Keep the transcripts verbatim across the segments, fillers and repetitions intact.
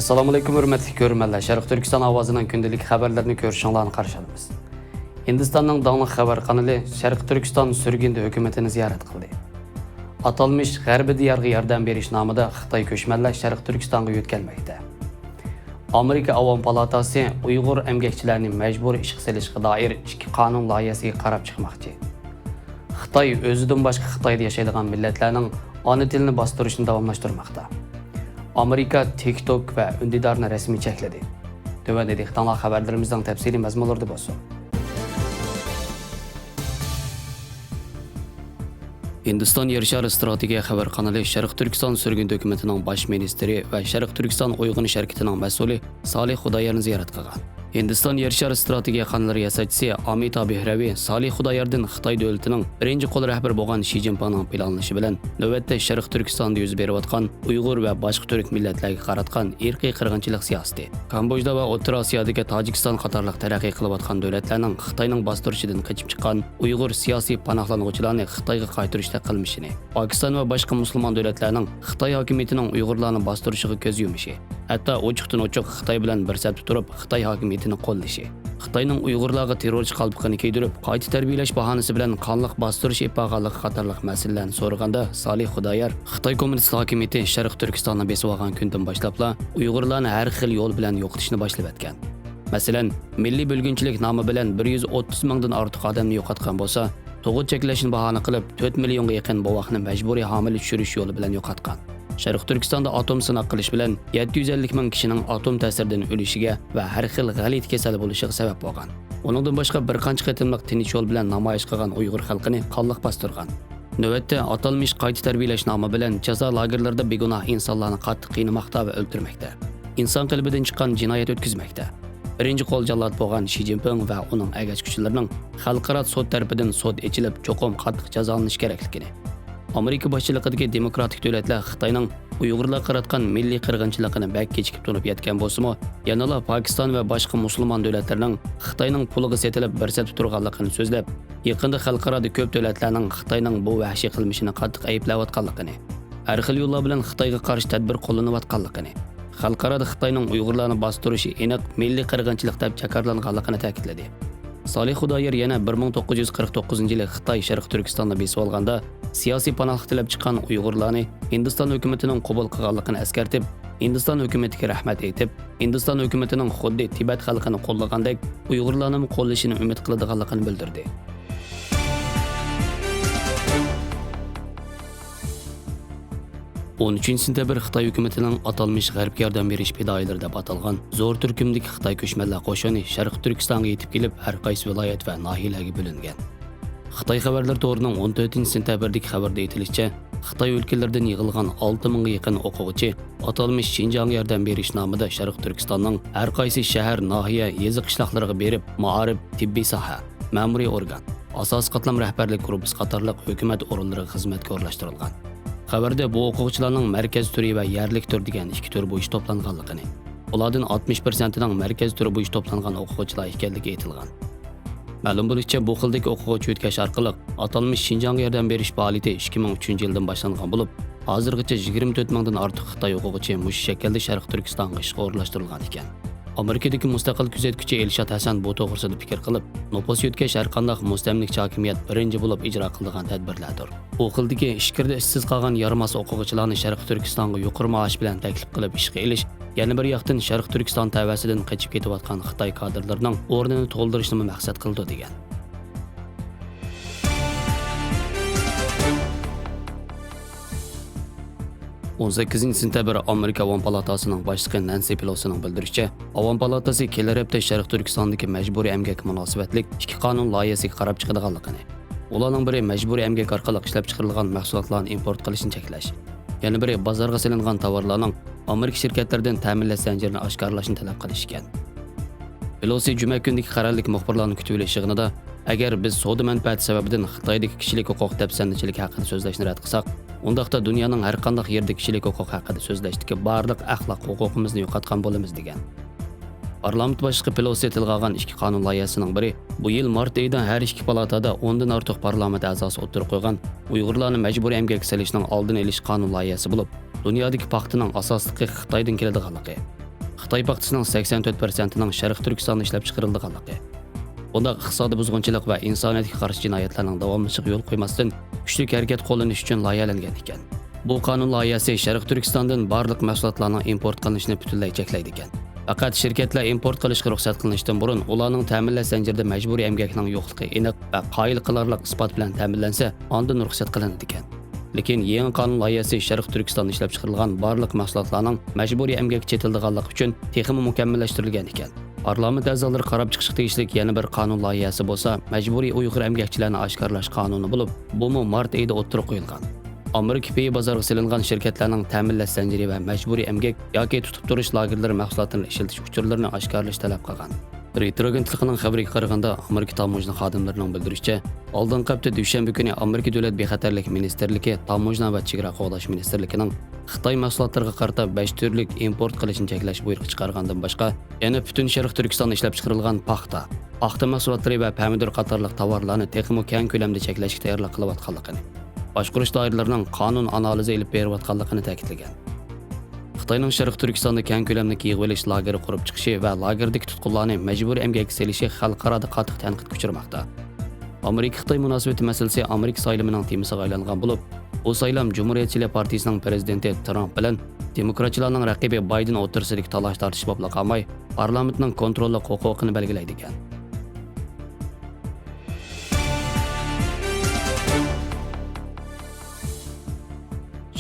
ئەسسالامۇئەلەيكۇم، ھۆرمەتلىك كۆرۈرمەنلەر. شەرقىي تۈركىستان ئاۋازىنىڭ كۈندىلىك خەۋەرلىرىنى كۆرۈشۈڭلارنى قارشى ئالىمىز. ھىندىستاننىڭ داڭلىق خەۋەر قانىلى شەرقىي تۈركىستان سۈرگۈندە ھۆكۈمىتىنى زىيارەت قىلدى. ئاتالمىش غەربىي دىيارغا ياردەم بېرىش نامىدا خىتاي كۆچمەنلەر شەرقىي تۈركىستانغا يۆتكەلمەكتە. ئامېرىكا ئاۋام پالاتاسى ئۇيغۇر ئەمگەكچىلەرنى مەجبۇرىي ئىشقا سېلىشقا دائىر ئىككى قانۇن لايىھەسىگە قاراپ چىقماقچى. خىتاي ئۆزىدىن باشقا خىتايدا ياشايدىغان مىللەتلەرنىڭ ئانا تىلىنى باستۇرۇشنى داۋاملاشتۇرماقتا. ئامېرىكا تىك توك ۋە ئۈندىدارنى رەسمىي چەكلىدى. تۆۋەندە دىققىتىڭلار خەۋەرلىرىمىزنىڭ تەپسىلىي مەزمۇنلىرىدا بولسۇن. ھىندىستان يەر شارى ئىستراتېگىيە خەۋەر قانىلى شەرقىي تۈركىستان سۈرگۈندە ھۆكۈمىتىنىڭ باش مىنىستىرى ۋە شەرقىي تۈركىستان ئويغىنىش ھەرىكىتىنىڭ مەسئۇلى سالىھ خۇدايارنى زىيارەت قىلغان. ھىندىستان يەر شارى ئىستراتېگىيە قانىلى رىياسەتچىسى ئامىتا بېھرەۋى سالىھ خۇداياردىن خىتاي دۆلىتىنىڭ بىرىنچى قول رەھبىرى بولغان شى جىنپىڭنىڭ پىلانلىشى بىلەن نۆۋەتتە شەرقىي تۈركىستاندا يۈز بېرىۋاتقان ئۇيغۇر ۋە باشقا تۈرك مىللەتلەرگە قاراتقان ئىرقىي قىرغىنچىلىق سىياسىتى، كامبودژا ۋە ئوتتۇرا ئاسىيادىكى تاجىكىستان قاتارلىق تەرەققىي قىلىۋاتقان دۆلەتلەرنىڭ خىتاينىڭ باستۇرۇشىدىن قېچىپ چىققان ئۇيغۇر سىياسىي پاناھلانغۇچىلارنى خىتايغا قايتۇرۇشتەك قىلمىشىنى، پاكىستان ۋە باشقا مۇسۇلمان دۆلەتلەرنىڭ خىتاي ھاكىمىيىتىنىڭ ئۇيغۇرلارنى باستۇرۇشىغا كۆز يۇمۇشى، ھەتتا ئوچۇقتىن ئوچۇق خىتاي بىلەن بىر سەپتە تۇرۇپ، خىتاي ھاكىمىيىتىنى قوللىشى، خىتاينىڭ ئۇيغۇرلارغا تېررورچى قالپىقىنى كىيدۈرۈپ، قايتا تەربىيەلەش باھانىسى بىلەن قانلىق باستۇرۇش ئېلىپ بارغانلىقى قاتارلىق مەسىلىلەرنى سورىغاندا، سالىھ خۇدايار خىتاي كوممۇنىست ھاكىمىيىتى شەرقىي تۈركىستاننى بېسىۋالغان كۈندىن باشلاپلا ئۇيغۇرلارنى ھەر خىل يول بىلەن يوقىتىشنى باشلىۋەتكەن. مەسىلەن، مىللىي بۆلگۈنچىلىك نامى بىلەن بىر يۈز ئوتتۇز مىڭدىن ئارتۇق ئادەمنى يوقاتقان بولسا، تۇغۇت چەكلەشنى باھانە قىلىپ، تۆت مىليونغا يېقىن بوۋاقنى مەجبۇرىي ھامىلە چۈشۈرۈش يولى بىلەن يوقاتقان. شەرقىي تۈركىستاندا ئاتوم سىناق قىلىش بىلەن يەتتە يۈز ئەللىك مىڭ كىشىنىڭ ئاتوم تەسىرىدىن ئۆلۈشىگە ۋە ھەر خىل غەلىتە كېسەل بولۇشىغا سەۋەب بولغان. ئۇنىڭدىن باشقا بىر قانچە قېتىملىق تىنچ يول بىلەن نامايىش قىلغان ئۇيغۇر خەلقىنى قانلىق باستۇرغان. نۆۋەتتە ئاتالمىش قايتا تەربىيەلەش نامى بىلەن جازا لاگېرلىرىدا بىگۇناھ ئىنسانلارنى قاتتىق قىينىماقتا ۋە ئۆلتۈرمەكتە. ئىنسان قېلىپىدىن چىققان جىنايەت ئۆتكۈزمەكتە. بىرىنچى قول جاللات بولغان شى جىنپىڭ ۋە ئۇنىڭ ئەگەشكۈچىلىرىنىڭ خەلقئارا سوت تەرىپىدىن سوت ئېچىلىپ، چوقۇم قاتتىق جازالىنىشى كېرەكلىكىنى، ئامېرىكا باشچىلىقىدىكى دېموكراتىك دۆلەتلەر خىتاينىڭ ئۇيغۇرلارغا قاراتقان مىللىي قىرغىنچىلىقىنى بەك كېچىكىپ تونۇپ يەتكەن بولسىمۇ، يەنىلا پاكىستان ۋە باشقا مۇسۇلمان دۆلەتلەرنىڭ خىتاينىڭ پۇلىغا سېتىلىپ بىر سەپتە تۇرغانلىقىنى سۆزلەپ، يېقىندا خەلقئارادا كۆپ دۆلەتلەرنىڭ خىتاينىڭ بۇ ۋەھشىي قىلمىشىنى قاتتىق ئەيىبلەۋاتقانلىقىنى، ھەر خىل يوللار بىلەن خىتايغا قارشى تەدبىر قوللىنىۋاتقانلىقىنى، خەلقئارادا خىتاينىڭ ئۇيغۇرلارنى باستۇرۇشى ئېنىق مىللىي قىرغىنچىلىق دەپ جاكارلانغانلىقىنى تەكىتلىدى. سالىھ خۇدايار يەنە بىر مىڭ توققۇز يۈز قىرىق توققۇزىنچى يىلى خىتاي شەرقىي تۈركىستاننى بېسىۋالغاندا، سىياسىي پاناھلىق تىلەپ چىققان ئۇيغۇرلارنى ھىندىستان ھۆكۈمىتىنىڭ قوبۇل قىلغانلىقىنى ئەسكەرتىپ، ھىندىستان ھۆكۈمىتىگە رەھمەت ئېيتىپ، ھىندىستان ھۆكۈمىتىنىڭ خۇددى تىبەت خەلقىنى قوللىغاندەك ئۇيغۇرلارنىمۇ قوللىشىنى ئۈمىد قىلىدىغانلىقىنى بىلدۈردى. ئون ئۈچىنچى سېنتەبىر خىتاي ھۆكۈمىتىنىڭ ئاتالمىش غەربكە ياردەم بېرىش پىدائىيلىرى دەپ ئاتالغان زور تۈركۈمدىكى خىتاي كۆچمەنلەر قوشۇنى شەرقىي تۈركىستانغا يېتىپ كېلىپ، ھەر قايسى ۋىلايەت ۋە ناھىيەلەرگە بۆلۈنگەن. خىتاي خەۋەرلىرى تورىنىڭ ئون تۆتىنچى سېنتەبىردىكى خەۋىرىدە ئېيتىلىشىچە، خىتاي ئۆلكىلىرىدىن يىغىلغان ئالتە مىڭغا يېقىن ئوقۇغۇچى ئاتالمىش شىنجاڭغا ياردەم بېرىش نامىدا شەرقىي تۈركىستاننىڭ ھەر قايسى شەھەر، ناھىيە، يېزا، قىشلاقلىرىغا بېرىپ، مائارىپ، تېببىي ساھە، مەمۇرىي ئورگان، ئاساسىي قاتلام رەھبەرلىك گۇرۇپپىسى قاتارلىق ھۆكۈمەت ئورۇنلىرىغا خىزمەتكە ئورۇنلاشتۇرۇلغان. خەۋەردە بۇ ئوقۇغۇچىلارنىڭ مەركەز تۈرى ۋە يەرلىك تۈر دېگەن ئىككى تۈر بويىچە توپلانغانلىقىنى، ئۇلاردىن ئاتمىش پىرسەنتىنىڭ مەركەز تۈرى بويىچە توپلانغان ئوقۇغۇچىلار ئىكەنلىكى ئېيتىلغان. مەلۇم بولۇشىچە، بۇ خىلدىكى ئوقۇغۇچى يۆتكەش ئارقىلىق ئاتالمىش شىنجاڭغا ياردەم بېرىش پائالىيىتى ئىككى مىڭ ئۈچىنچى يىلدىن باشلانغان بولۇپ، ھازىرغىچە يىگىرمە تۆت مىڭدىن ئارتۇق خىتاي ئوقۇغۇچى مۇشۇ شەكىلدە شەرقىي تۈركىستانغا ئىشقا ئورۇنلاشتۇرۇلغان ئىكەن. ئامېرىكىدىكى مۇستەقىل كۆزەتكۈچى ئېلشات ھەسەن بۇ توغرىسىدا پىكىر قىلىپ، نوپۇس يۆتكەش ھەرقانداق مۇستەملىكىچى ھاكىمىيەت بىرىنچى بولۇپ ئىجرا قىلىدىغان تەدبىرلەردۇر. بۇ خىلدىكى ئىچكىرىدە ئىشسىز قالغان يارىماس ئوقۇغۇچىلارنى شەرقىي تۈركىستانغا يۇقىرى مائاش بىلەن تەكلىپ قىلىپ ئىشقا ئېلىش، يەنە بىر ياقتىن شەرقىي تۈركىستان تەۋەسىدىن قېچىپ كېتىۋاتقان خىتاي كادىرلىرىنىڭ ئورنىنى تولدۇرۇشنىمۇ مەقسەت قىلىدۇ، دېگەن. ئون سەككىزىنچى سېنتەبىر ئامېرىكا ئاۋام پالاتاسىنىڭ باشلىقى نەنسى پېلوسىنىڭ بىلدۈرۈشىچە، ئاۋام پالاتاسى كېلەر ھەپتە شەرقىي تۈركىستاندىكى مەجبۇرىي ئەمگەككە مۇناسىۋەتلىك ئىككى قانۇن لايىھەسىگە قاراپ چىقىدىغانلىقىنى، ئۇلارنىڭ بىرى مەجبۇرىي ئەمگەك ئارقىلىق ئىشلەپچىقىرىلغان مەھسۇلاتلارنى ئىمپورت قىلىشنى چەكلەش، يەنە بىرى بازارغا سېلىنغان تاۋارلارنىڭ ئامېرىكا شىركەتلىرىدىن تەمىنلەش زەنجىرىنى ئاشكارىلاشنى تەلەپ قىلىش ئىكەن. پېلوسى جۈمە كۈنىدىكى قەرەللىك مۇخبىرلارنى كۈتۈۋېلىش يىغىنىدا، ئەگەر بىز سودا مەنپەئەتى سەۋەبىدىن خىتايدىكى كىشىلىك ھوقۇق دەپسەندىچىلىكى ھەققىدە سۆزلەشنى رەت قىلساق، ئۇنداقتا دۇنيانىڭ ھەرقانداق يېرىدە كىشىلىك ھوقۇق ھەققىدە سۆزلەشتىكى بارلىق ئەخلاق ھوقۇقىمىزنى يوقاتقان بولىمىز، دېگەن. پارلامېنت باشلىقى پېلوسى تىلغا ئالغان ئىككى قانۇن لايىھەسىنىڭ بىرى بۇ يىل مارت ئېيىدا ھەر ئىككى پالاتادا ئوندىن ئارتۇق پارلامېنت ئەزاسى ئوتتۇرىغا قويغان ئۇيغۇرلارنى مەجبۇرىي ئەمگەككە سېلىشنىڭ ئالدىنى ئېلىش قانۇن لايىھەسى بولۇپ، دۇنيادىكى پاختىنىڭ ئاساسلىقى خىتايدىن كېلىدىغانلىقى، خىتاي پاختىسىنىڭ سەكسەن تۆت پىرسەنتىنىڭ شەرقىي تۈركىستاندا ئىشلەپچىقىرىلىدىغانلىقى، بۇنداق ئىقتىسادىي بۇزغۇنچىلىق ۋە ئىنسانىيەتكە قارشى جىنايەتلەرنىڭ داۋاملىشىشىغا يول قويماستىن، كۈچلۈك ھەرىكەت قوللىنىش ئۈچۈن لايىھەلەنگەن ئىكەن. بۇ قانۇن لايىھەسى شەرقىي تۈركىستاندىن بارلىق مەھسۇلاتلارنىڭ ئىمپورت قىلىنىشىنى پۈتۈنلەي چەكلەيدىكەن. پەقەت شىركەتلەر ئىمپورت قىلىشقا رۇخسەت قىلىنىشتىن بۇرۇن، ئۇلارنىڭ تەمىنلەش زەنجىرىدە مەجبۇرىي ئەمگەكنىڭ يوقلۇقى ئېنىق ۋە قايىل قىلارلىق ئىسپات بىلەن تەمىنلەنسە، ئاندىن رۇخسەت قىلىنىدىكەن. لېكىن يېڭى قانۇن لايىھەسى شەرقىي تۈركىستاندا ئىشلەپچىقىرىلغان بارلىق مەھسۇلاتلارنىڭ مەجبۇرىي ئەمگەككە چېتىلىدىغانلىقى ئۈچۈن تېخىمۇ مۇكەممەللەشتۈرۈلگەن ئىكەن. پارلامېنت ئەزالىرى قاراپ چىقىشقا تېگىشلىك يەنە بىر قانۇن لايىھەسى بولسا، مەجبۇرىي ئۇيغۇر ئەمگەكچىلەرنى ئاشكارىلاش قانۇنى بولۇپ، بۇمۇ مارت ئېيىدا ئوتتۇرىغا قويۇلغان. ئامېرىكا پېيى بازارغا سېلىنغان شىركەتلەرنىڭ تەمىنلەش زەنجىرى ۋە مەجبۇرىي ئەمگەك ياكى تۇتۇپ تۇرۇش لاگېرلىرى مەھسۇلاتلىرىنى ئىشلىتىش ئۇچۇرلىرىنى ئاشكارىلاشنى تەلەپ قىلغان. رويتېر ئاگېنتلىقىنىڭ خەۋىرىگە قارىغاندا، ئامېرىكا تاموژنا خادىملىرىنىڭ بىلدۈرۈشىچە، ئالدىنقى ھەپتە دۈشەنبە كۈنى ئامېرىكا دۆلەت بىخەتەرلىك مىنىستىرلىكى تاموژنا ۋە چېگرا قوغداش مىنىستىرلىكىنىڭ خىتاي مەھسۇلاتلىرىغا قارىتا بەش تۈرلۈك ئىمپورت قىلىشنى چەكلەش بۇيرۇقى چىقارغاندىن باشقا، يەنە پۈتۈن شەرقىي تۈركىستاندا ئىشلەپچىقىرىلغان پاختا، پاختا مەھسۇلاتلىرى ۋە پەمىدۇر قاتارلىق تاۋارلارنى تېخىمۇ كەڭ كۆلەمدە چەكلەشكە تەييارلىق قىلىۋاتقانلىقىنى، باشقۇرۇش دائىرىلىرىنىڭ قانۇن ئانالىزى ئېلىپ بېرىۋاتقانلىقىنى تەكىتلىگەن. خىتاينىڭ شەرقىي تۈركىستاندا كەڭ كۆلەملىك يىغىۋېلىش لاگېرى قۇرۇپ چىقىشى ۋە لاگېردىكى تۇتقۇنلارنى مەجبۇرىي ئەمگەككە سېلىشى خەلقئارادا قاتتىق تەنقىدكە ئۇچرىماقتا. ئامېرىكا-خىتاي مۇناسىۋىتى مەسىلىسى ئامېرىكا سايلىمىنىڭ تېمىسىغا ئايلانغان بولۇپ، بۇ سايلام جۇمھۇرىيەتچىلەر پارتىيىسىنىڭ پىرېزىدېنتى ترامپ بىلەن دېموكراتچىلارنىڭ رەقىبى بايدېن ئوتتۇرىسىدىكى تالاش-تارتىش بولۇپلا قالماي، پارلامېنتنىڭ كونتروللۇق ھوقۇقىنى بەلگىلەيدىكەن.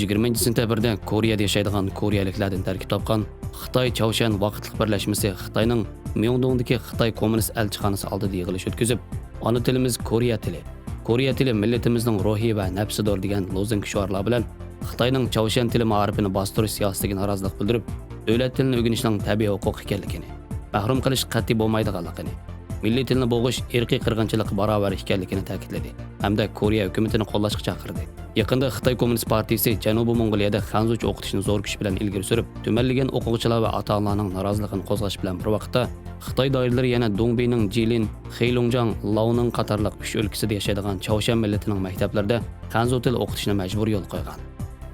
يىگىرمىنچى سېنتەبىردە كورېيەدە ياشايدىغان كورېيەلىكلەردىن تەركىب تاپقان خىتاي چاۋشيەن ۋاقىتلىق بىرلەشمىسى خىتاينىڭ ميۇڭدۇڭدىكى خىتاي كوممۇنىست ئەلچىخانىسى ئالدىدا يىغىلىش ئۆتكۈزۈپ، «ئانا تىلىمىز كورېيە تىلى، كورېيە تىلى مىللىتىمىزنىڭ روھى ۋە نەپسىدۇر» دېگەن لوزۇنكا شوئارلار بىلەن خىتاينىڭ چاۋشيەن تىلى مائارىپىنى باستۇرۇش سىياسىتىگە نارازىلىق بىلدۈرۈپ، دۆلەت تىلىنى ئۆگىنىشنىڭ تەبىئىي ھوقۇق ئىكەنلىكىنى، مەھرۇم قىلىش قەتئىي بولمايدىغانلىقىنى، مىللىي تىلنى بوغۇش ئىرقىي قىرغىنچىلىققا باراۋەر ئىكەنلىكىنى تەكىتلىدى ھەمدە كورېيە ھۆكۈمىتىنى قوللاشقا چاقىردى. يېقىندا خىتاي كوممۇنىست پارتىيىسى جەنۇبىي موڭغۇلىيەدە خەنزۇچە ئوقۇتۇشنى زور كۈچ بىلەن ئىلگىرى سۈرۈپ، تۈمەنلىگەن ئوقۇغۇچىلار ۋە ئاتا-ئانىلارنىڭ نارازىلىقىنى قوزغاش بىلەن بىر ۋاقىتتا، خىتاي دائىرىلىرى يەنە دۇڭبىنىڭ جىلىن، خېيلۇڭجاڭ، لاۋنىڭ قاتارلىق ئۈچ ئۆلكىسىدە ياشايدىغان چاۋشيەن مىللىتىنىڭ مەكتەپلىرىدە خەنزۇ تىلى ئوقۇتۇشنى مەجبۇرىي يولغا قويغان.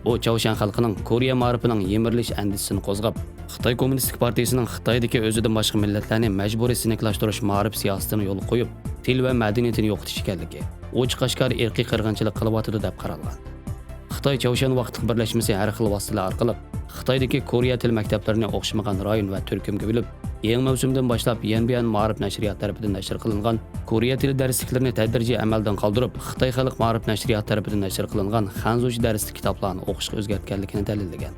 بۇ چاۋشيەن خەلقىنىڭ كورېيە مائارىپىنىڭ يىمىرىلىش ئەندىشىسىنى قوزغاپ، خىتاي كوممۇنىستىك پارتىيىسىنىڭ خىتايدىكى ئۆزىدىن باشقا مىللەتلەرنى مەجبۇرىي سىنىكلاشتۇرۇش مائارىپ سىياسىتىنى يولغا قويۇپ، تىل ۋە مەدەنىيىتىنى يوقىتىش ئىكەنلىكى، ئوچۇق-ئاشكارا ئىرقىي قىرغىنچىلىق قىلىۋاتىدۇ، دەپ قارالغان. خىتاي چاۋشيەن ۋاقىتلىق بىرلەشمىسى ھەر خىل ۋاسىتىلەر ئارقىلىق خىتايدىكى كورېيە تىل مەكتەپلىرىنى ئوخشىمىغان رايون ۋە تۈركۈمگە بۆلۈپ، يېڭى مەۋسۇمدىن باشلاپ يەنبيەن مائارىپ نەشرىياتى تەرىپىدىن نەشر قىلىنغان كورېيە تىلى دەرسلىكلىرىنى تەدرىجىي ئەمەلدىن قالدۇرۇپ، خىتاي خەلق مائارىپ نەشرىياتى تەرىپىدىن نەشر قىلىنغان خەنزۇچە دەرسلىك كىتابلارنى ئوقۇشقا ئۆزگەرتكەنلىكىنى دەلىللىگەن.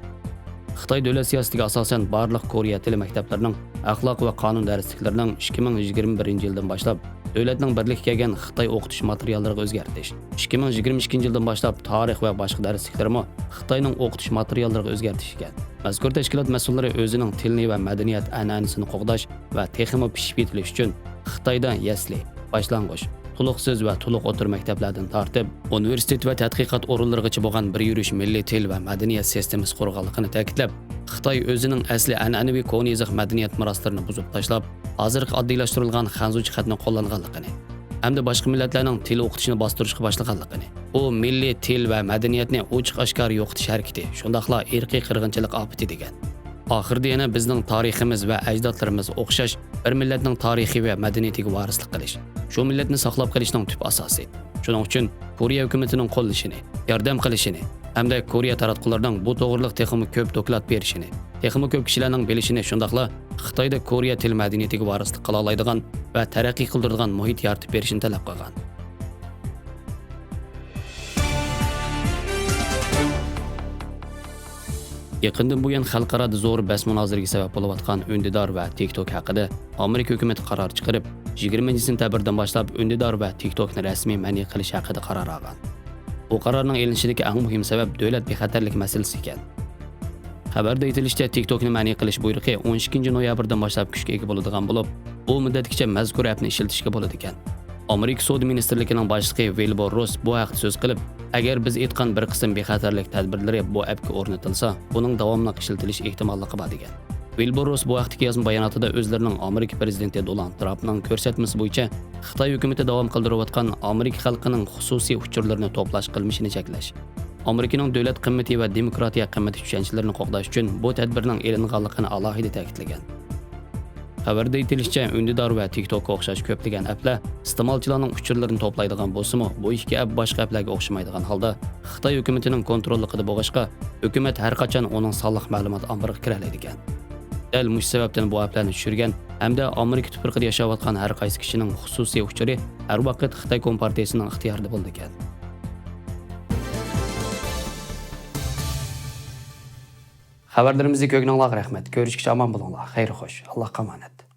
خىتاي دۆلەت سىياسىتىگە ئاساسەن، بارلىق كورېيە تىلى مەكتەپلىرىنىڭ ئەخلاق ۋە قانۇن دەرسلىكلىرىنىڭ ئىككى مىڭ يىگىرمە بىرىنچى يىلدىن باشلاپ دۆلەتنىڭ بىرلىككە كەلگەن خىتاي ئوقۇتۇش ماتېرىياللىرىغا ئۆزگەرتىش، ئىككى مىڭ يىگىرمە ئىككىنچى يىلدىن باشلاپ تارىخ ۋە باشقا دەرسلىكلىرىمۇ خىتاينىڭ ئوقۇتۇش ماتېرىياللىرىغا ئۆزگەرتىش ئىكەن. مەزكۇر تەشكىلات مەسئۇللىرى ئۆزىنىڭ تىلىنى ۋە مەدەنىيەت ئەنئەنىسىنى قوغداش ۋە تېخىمۇ پىشىپ يېتىلىش ئۈچۈن خىتايدا يەسلى، باشلانغۇچ، تولۇقسىز ۋە تولۇق ئوتتۇرا مەكتەپلەردىن تارتىپ، ئۇنىۋېرسىتېت ۋە تەتقىقات ئورۇنلىرىغىچە بولغان بىر يۈرۈش مىللىي تىل ۋە مەدەنىيەت سىستېمىسى قۇرغانلىقىنى تەكىتلەپ، خىتاي ئۆزىنىڭ ئەسلى ئەنئەنىۋى كونا يېزىق مەدەنىيەت مىراسلىرىنى بۇزۇپ تاشلاپ، ھازىرقى ئاددىيلاشتۇرۇلغان خەنزۇچە خەتنى قوللانغانلىقىنى، ھەمدە باشقا مىللەتلەرنىڭ تىل ئوقۇتۇشىنى باستۇرۇشقا باشلىغانلىقىنى، ئۇ مىللىي تىل ۋە مەدەنىيەتنى ئوچۇق-ئاشكارا يوقىتىش ھەرىكىتى، شۇنداقلا ئىرقىي قىرغىنچىلىق ئاپىتى دېگەن. ئاخىرىدا يەنە بىزنىڭ تارىخىمىز ۋە ئەجدادلىرىمىزغا ئوخشاش بىر مىللەتنىڭ تارىخى ۋە مەدەنىيىتىگە ۋارىسلىق قىلىش، شۇ مىللەتنى ساقلاپ قېلىشنىڭ تۈپ ئاساسى. شۇنىڭ ئۈچۈن كورېيە ھۆكۈمىتىنىڭ قوللىشىنى، ياردەم قىلىشىنى ھەمدە كورېيە تاراتقۇلىرىنىڭ بۇ توغرىلىق تېخىمۇ كۆپ دوكلات بېرىشىنى، تېخىمۇ كۆپ كىشىلەرنىڭ بىلىشىنى، شۇنداقلا خىتايدا كورېيە تىل مەدەنىيىتىگە ۋارىسلىق قىلالايدىغان ۋە تەرەققىي قىلدۇرىدىغان مۇھىت يارىتىپ بېرىشىنى تەلەپ قىلغان. يېقىندىن بۇيان خەلقئارادا زور بەس-مۇنازىرىگە سەۋەب بولۇۋاتقان ئۈندىدار ۋە تىك توك ھەققىدە ئامېرىكا ھۆكۈمىتى قارار چىقىرىپ، يىگىرمىنچى سېنتەبىردىن باشلاپ ئۈندىدار ۋە تىك توكنى رەسمىي مەنئى قىلىش ھەققىدە قارار ئالغان. بۇ قارارنىڭ ئېلىنىشىدىكى ئەڭ مۇھىم سەۋەب دۆلەت بىخەتەرلىكى مەسىلىسى ئىكەن. خەۋەردە ئېيتىلىشىچە، تىك توكنى مەنئى قىلىش بۇيرۇقى ئون ئىككىنچى نويابىردىن باشلاپ كۈچكە ئىگە بولىدىغان بولۇپ، بۇ مۇددەتكىچە مەزكۇر ئەپنى ئىشلىتىشكە بولىدىكەن. ئامېرىكا سودا مىنىستىرلىكىنىڭ باشلىقى ۋىلبۇر روس بۇ ھەقتە سۆز قىلىپ، ئەگەر بىز ئېيتقان بىر قىسىم بىخەتەرلىك تەدبىرلىرى بۇ ئەپكە ئورنىتىلسا، بۇنىڭ داۋاملىق ئىشلىتىلىش ئېھتىماللىقى بار، دېگەن. ۋىلبۇر روس بۇ ھەقتىكى يازما باياناتىدا ئۆزلىرىنىڭ ئامېرىكا پىرېزىدېنتى دونالد ترامپنىڭ كۆرسەتمىسى بويىچە خىتاي ھۆكۈمىتى داۋام قىلدۇرۇۋاتقان ئامېرىكا خەلقىنىڭ خۇسۇسىي ئۇچۇرلىرىنى توپلاش قىلمىشىنى چەكلەش، ئامېرىكىنىڭ دۆلەت قىممىتى ۋە دېموكراتىيە قىممىتى چۈشەنچىلىرىنى قوغداش ئۈچۈن بۇ تەدبىرنىڭ ئېلىنغانلىقىنى ئالاھىدە تەكىتلىگەن. خەۋەردە ئېيتىلىشىچە، ئۈندىدار ۋە تىك توكقا ئوخشاش كۆپلىگەن ئەپلەر ئىستېمالچىلارنىڭ ئۇچۇرلىرىنى توپلايدىغان بولسىمۇ، بۇ ئىككى ئەپ باشقا ئەپلەرگە ئوخشىمايدىغان ھالدا خىتاي ھۆكۈمىتىنىڭ كونتروللۇقىدا بولغاچقا، ھۆكۈمەت ھەر قاچان ئۇنىڭ سانلىق مەلۇمات ئامبىرىغا كىرەلەيدىكەن. دەل مۇشۇ سەۋەبتىن بۇ ئەپلەرنى چۈشۈرگەن ھەمدە ئامېرىكا تۇپرىقىدا ياشاۋاتقان ھەر قايسى كىشىنىڭ خۇسۇسىي ئۇچۇرى ھەر ۋاقىت خىتاي كومپارتىيىسىنىڭ ئىختىيارىدا بولىدىكەن. خەۋەرلىرىمىزنى كۆرگىنىڭلارغا رەھمەت. كۆرۈشكىچە ئامان بولۇڭلار. خەير خوش. ئاللاھقا ئامانەت.